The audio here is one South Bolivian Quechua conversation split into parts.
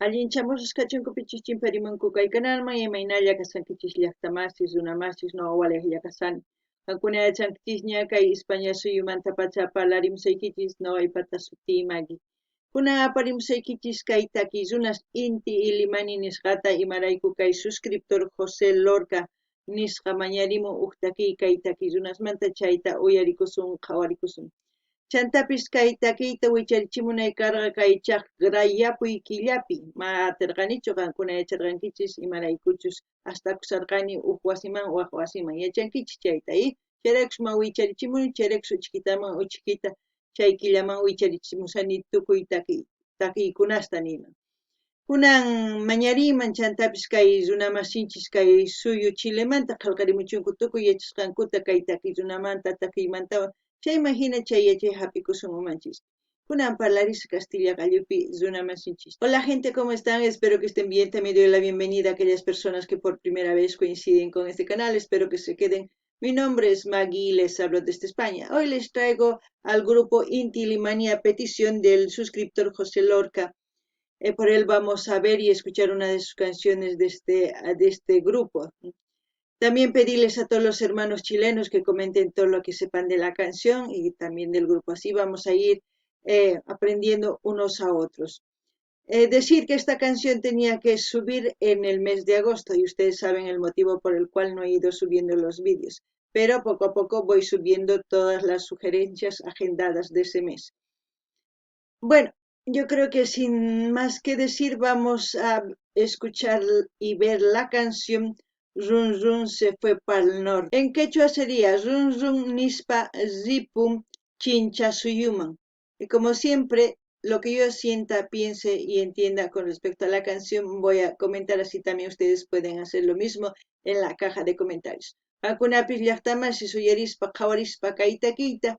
Allinchamusqas kachunku pichus chimparimunku kay kanalman, imaynalla kashankichis llaqtamasis, runamasis, noqa walejlla kashani. Qankuna yachankichisña kay España suyumantapacha parlarimusaykichis, noqaypata sutiy Magui. Kunan aparimusaykichis kay takiy runas Inti Illimani nisqata, imarayku kay suscriptor José Lorca nisqa mañarimun uj takiy kay takiy runasmanta, chayta uyarikusun, qhawarikusun. Chantapis kay takiyta wicharichimunay karqa kay chajrayapuy killapi. Ma aterqanichu, qankuna yacharqankichis imaraykuchus astakusharqani uj wasiman waj wasiman, yachankichis chayta, i? Chayraykus ma wicharichimuni, chayraykus uchikitaman uchikita chay killaman wicharichimushani tukuy takiykunasta niyman. Kunan mañariyman chantapis kay runamasinchis kay suyu Chilemanta qhelqarimuchunku tukuy yachasqankuta kay takiy runamanta takiymantawan, chayman hina chay yachay hap'ikusun umanchispi. Kunan parlaris Castilla qallupi runamasinchis. Hola gente, ¿cómo están? Espero que estén bien. También doy la bienvenida a aquellas personas que por primera vez coinciden con este canal. Espero que se queden. Mi nombre es Magui y les hablo desde España. Hoy les traigo al grupo Inti Illimani a petición del suscriptor José Lorca. Por él vamos a ver y escuchar una de sus canciones de este grupo. También pedirles a todos los hermanos chilenos que comenten todo lo que sepan de la canción y también del grupo. Así vamos a ir aprendiendo unos a otros. Decir que esta canción tenía que subir en el mes de agosto y ustedes saben el motivo por el cual no he ido subiendo los vídeos, pero poco a poco voy subiendo todas las sugerencias agendadas de ese mes. Bueno, yo creo que sin más que decir vamos a escuchar y ver la canción Run Run se fue pa'l norte. En quechua sería Run Run nispa ripun chinchasuyuman. Y como siempre, lo que yo sienta, piense y entienda con respecto a la canción, voy a comentar, así también ustedes pueden hacer lo mismo en la caja de comentarios. Qankunapis llaqtamasis uyarispa qhawarispa kay takiyta,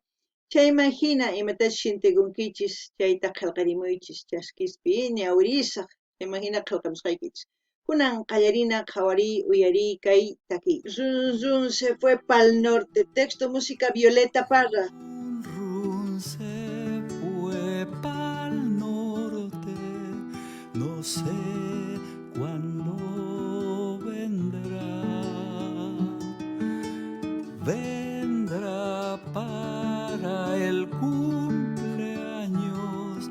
chayman hina imatachus sientekunkichis chayta qhelqarimuychis chaskispi ñawirisaq, chayman hina qhelqamusqaykichis. Kunan qallarina qhawariy uyariy kay takiy. Run Run se fue pa'l norte. Texto, música, Violeta Parra. Run Run se fue pa'l norte, no sé cuándo vendrá. Vendrá para el cumpleaños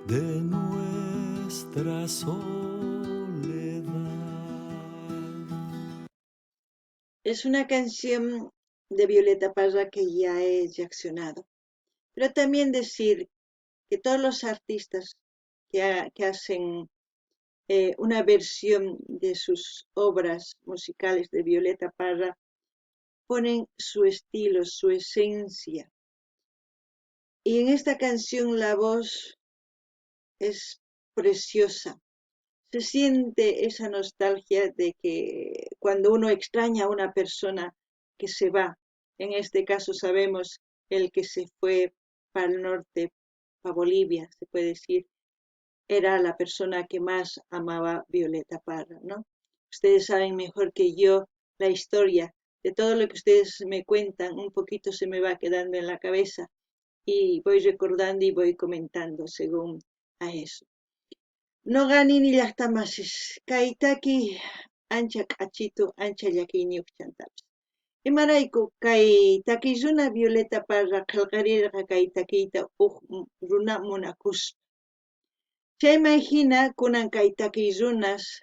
de nuestra soledad. Es una canción de Violeta Parra que ya he reaccionado. Pero también decir que todos los artistas que hacen una versión de sus obras musicales de Violeta Parra ponen su estilo, su esencia. Y en esta canción la voz es preciosa. Se siente esa nostalgia de que cuando uno extraña a una persona que se va, en este caso sabemos el que se fue para el norte, pa' Bolivia, se puede decir, era la persona que más amaba Violeta Parra, ¿no? Ustedes saben mejor que yo la historia de todo lo que ustedes me cuentan, un poquito se me va quedando en la cabeza y voy recordando y voy comentando según a eso. Noqa nini llaqtamasis, kay taki ancha k'achitu, ancha llakiyniyuq chantapis. Imarayku kay takiy runa Violeta Parra qhelqarirqa kay takiyta uj runa munakuspa. Chayman hina kunan kay takiy runas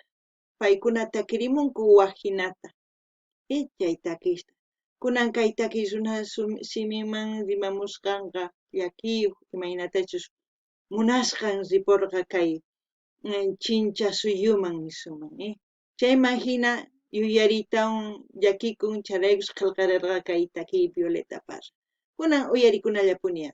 paykuna takirimunku waj hinata. Chay takiyta. Kunan kay takiy runa siminman rimamusqanqa llakiyuq imaynatachus munasqan riporqa kay chinchasuyuman nisuman. Chayman hina yuyaritawan llakikun chayraykus qhelqarirqa kay takiy Violeta Parra. Kunan uyarikunallapuni.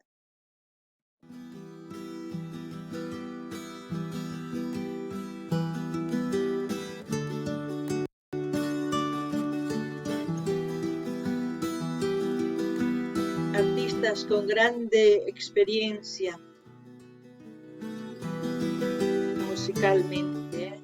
Artistas con grande experiencia musicalmente.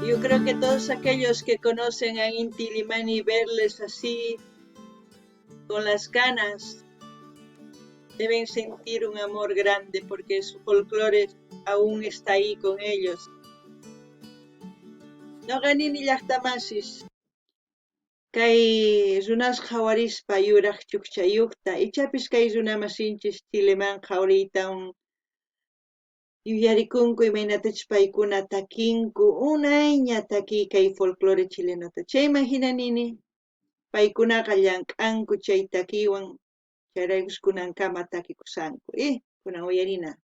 Yo creo que todos aquellos que conocen a Inti Illimani, verles así, con las ganas, deben sentir un amor grande porque su folclore aún está ahí con ellos. Noqa nini llaqtamasis kay runas qhawarispa yuraq chukchayuqta, ichapis kay runamasinchis Chileman qhawariytawan yuyarikunku imaynatachus paykuna takinku, unayña takiy kay folclore chilenota. Chayman hina nini, paykunaqa llank'anku chay takiywan, chayraykus kunankama takikushanku. Kunan uyarina.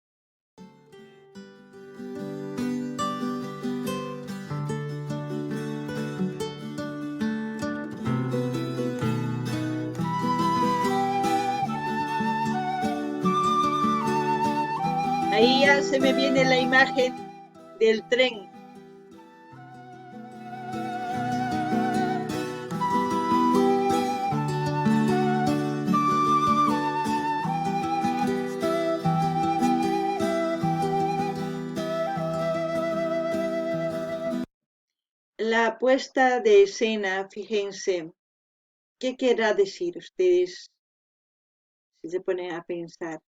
Ahí ya se me viene la imagen del tren. La puesta de escena, fíjense, ¿qué querrá decir ustedes si se ponen a pensar?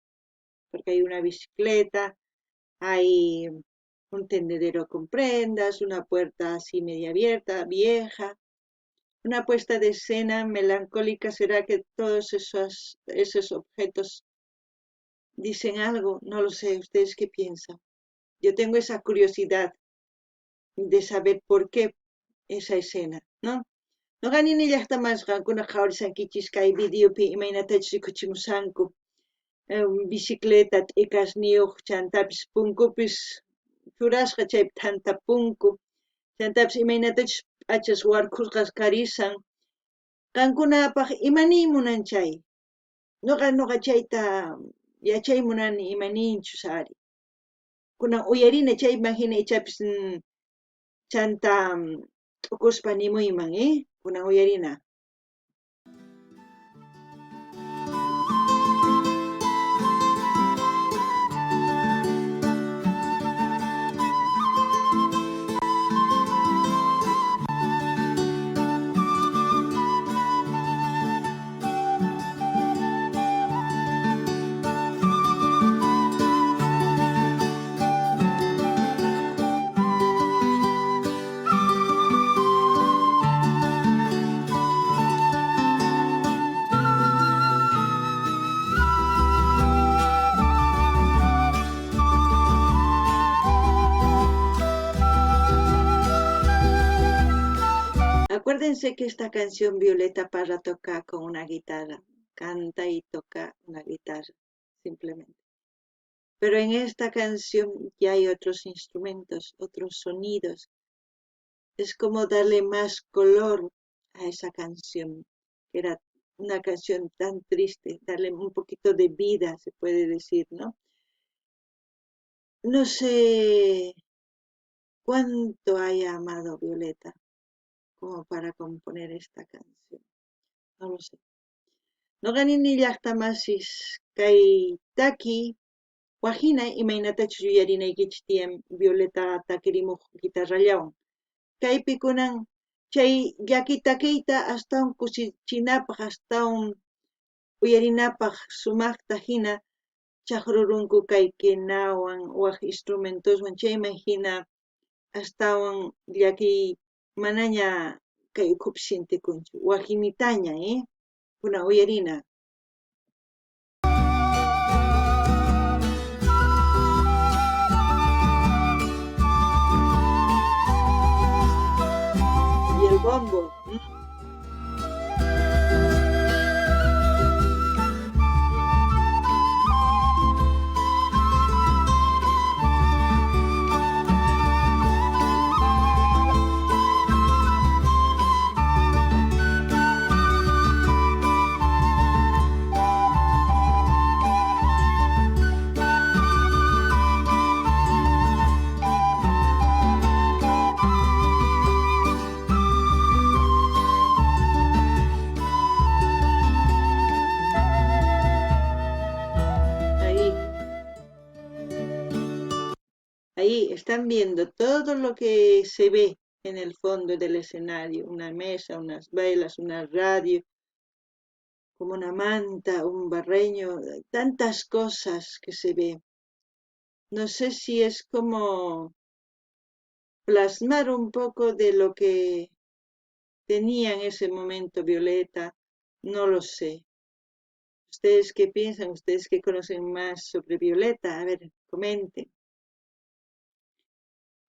Porque hay una bicicleta, hay un tendedero con prendas, una puerta así media abierta, vieja. Una puesta de escena melancólica, ¿será que todos esos objetos dicen algo? No lo sé, ¿ustedes qué piensan? Yo tengo esa curiosidad de saber por qué esa escena, ¿no? Noqa nini llaqtamas qankuna qhawarisankichis kay videopi imaynatachus rikuchimusanku. Bicicleta t'ikasniyuq, chantapis punkupis churasqa chaypi thanta punku, chantapis imaynatachus p'achas warkhusqas karisan. Qankunapaq imaniy munan chay? Noqa chayta yachay munani imaninchus ari. Kunan uyarina chayman hina ichapis chanta t'ukuspa nimuyman, Kunan uyarina. Acuérdense que esta canción Violeta Parra toca con una guitarra, canta y toca una guitarra, simplemente. Pero en esta canción ya hay otros instrumentos, otros sonidos. Es como darle más color a esa canción, que era una canción tan triste, darle un poquito de vida, se puede decir, ¿no? No sé cuánto haya amado Violeta como para componer esta canción. No lo sé. Noqa nini llaqtamasis kay taki wajina imaynatachus yuyarinaykichis tiyan Violeta takirimuq guitarrallawan. Kaypi kunan chay llaki takiyta astawan kusichinapaq, astawan uyarinapaq sumaqta hina chaqrurunku kay quenawan, waj instrumentoswan, chayman hina astawan llakiy manaña kay ukhupi sientikunchu, wajinitaña, Kunan uyarina. Y el bombo. Ahí están viendo todo lo que se ve en el fondo del escenario, una mesa, unas velas, una radio, como una manta, un barreño, tantas cosas que se ve. No sé si es como plasmar un poco de lo que tenía en ese momento Violeta, no lo sé. ¿Ustedes qué piensan? ¿Ustedes qué conocen más sobre Violeta? A ver, comenten.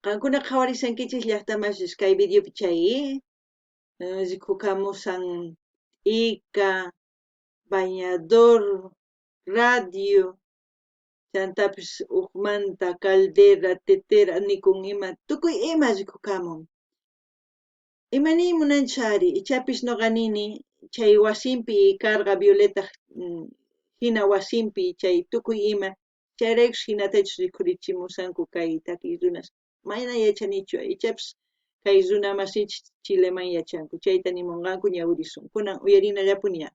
Qankuna qhawarisankichis llaqtamasis kay videopi chay, rikukamusan t'ika, bañador, radio, chantapis ujmanta, caldera, tetera, nikun ima, tukuy ima rikukamun. Ima niy munanchis ari, ichapis noqa nini chay wasinpi karqa Violeta hina wasinpi chay tukuy ima, chayraykus hinatachus rikhurichimusanku kay takiy runas. Mana yachanichu, ichapis kay runa masinchis Chileman yachanku, chayta nimunqanku ñawirisun. Kunan uyarinallapuni.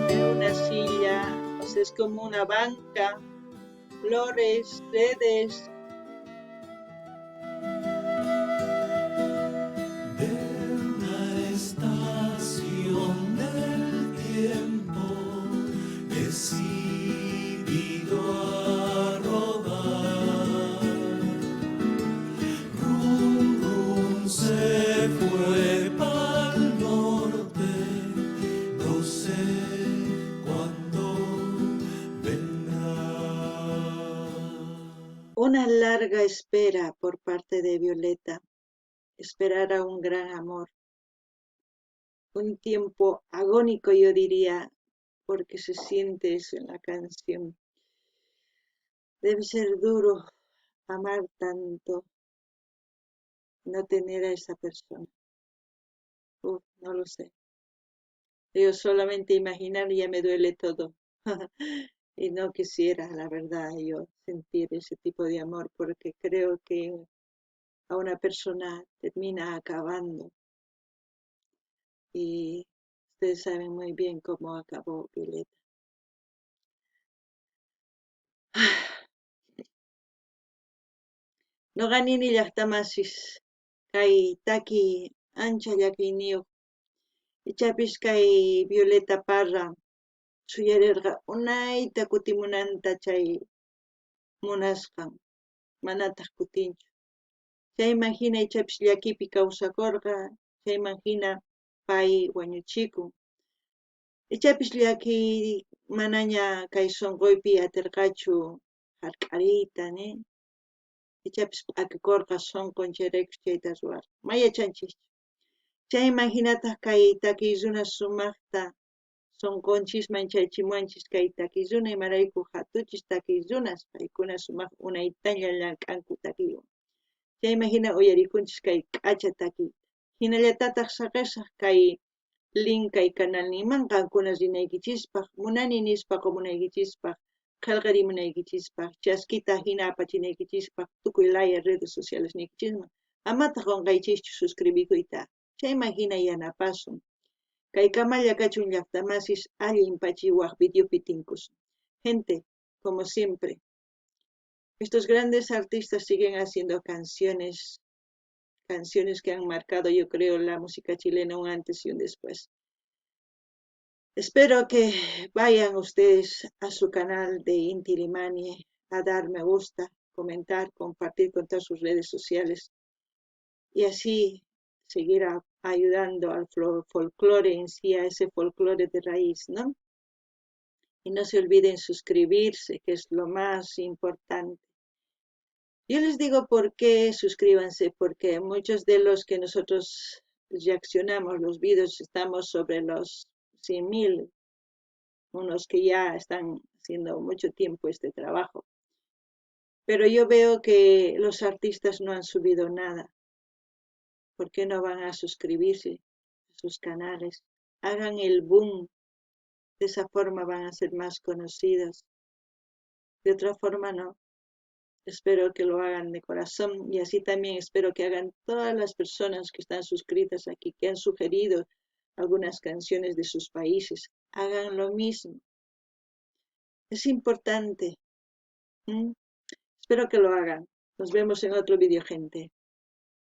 Veo una silla, o sea, es como una banca, flores, redes. De una estación del tiempo decidido a rodar. Rum, rum, se fue pa'l norte, no sé cuándo vendrá. Una larga espera por parte de Violeta, esperar a un gran amor. Un tiempo agónico, yo diría, porque se siente eso en la canción. Debe ser duro amar tanto, no tener a esa persona. Uf, no lo sé. Yo solamente imaginar ya me duele todo. Y no quisiera, la verdad, yo sentir ese tipo de amor, porque creo que a una persona termina acabando. Y ustedes saben muy bien cómo acabó Violeta. Noqa nini llaqtamasis kay taki ancha llakiyniyuq. Ichapis kay Violeta Parra suyarirqa unayta kutimunanta chay munasqan, manataq kutinchu. Chayman hina ichapis llakipi kawsakurqa, chayman hina pay wañuchikun. Ichapis llaki manaña kay sunquypi atirqachu hark'ariyta, ne? Ichapis p'akikurqa sunqun chayraykus chayta ruwarqa. Ma yachanchikchu. Chayman hinataq kay takiy runa sumaqta sunqunchisman chaychimuwanchis kay takiy runa, imarayku hatuchis takiy runas, paykuna sumaq unaytaña llank'anku takiywan. Chayman hina uyarikunchis kay k'acha takiyta. Hinallatataq saqisaq kay link kay canalninman qankuna rinaykichispaq, munani nispa qumunaykichispaq, qillqarimunaykichispaq, chaskita hina apachinaykichispaq, tukuy laya redes sociales niykichisman. Amataq qunqaychischu suscribikuyta. Chayman hina yanapasun. Kay kamalla kachun llaqtamasis allin pachiwaq videopi tinkusun. Gente, como siempre, estos grandes artistas siguen haciendo canciones, canciones que han marcado, yo creo, la música chilena un antes y un después. Espero que vayan ustedes a su canal de Inti Illimani a dar me gusta, comentar, compartir con todas sus redes sociales y así seguir ayudando al folclore en sí, a ese folclore de raíz, ¿no? Y no se olviden suscribirse, que es lo más importante. Yo les digo por qué suscríbanse, porque muchos de los que nosotros reaccionamos los vídeos estamos sobre los 100.000, unos que ya están haciendo mucho tiempo este trabajo. Pero yo veo que los artistas no han subido nada. ¿Por qué no van a suscribirse a sus canales? Hagan el boom. De esa forma van a ser más conocidos. De otra forma no. Espero que lo hagan de corazón y así también espero que hagan todas las personas que están suscritas aquí, que han sugerido algunas canciones de sus países. Hagan lo mismo. Es importante. Espero que lo hagan. Nos vemos en otro vídeo, gente.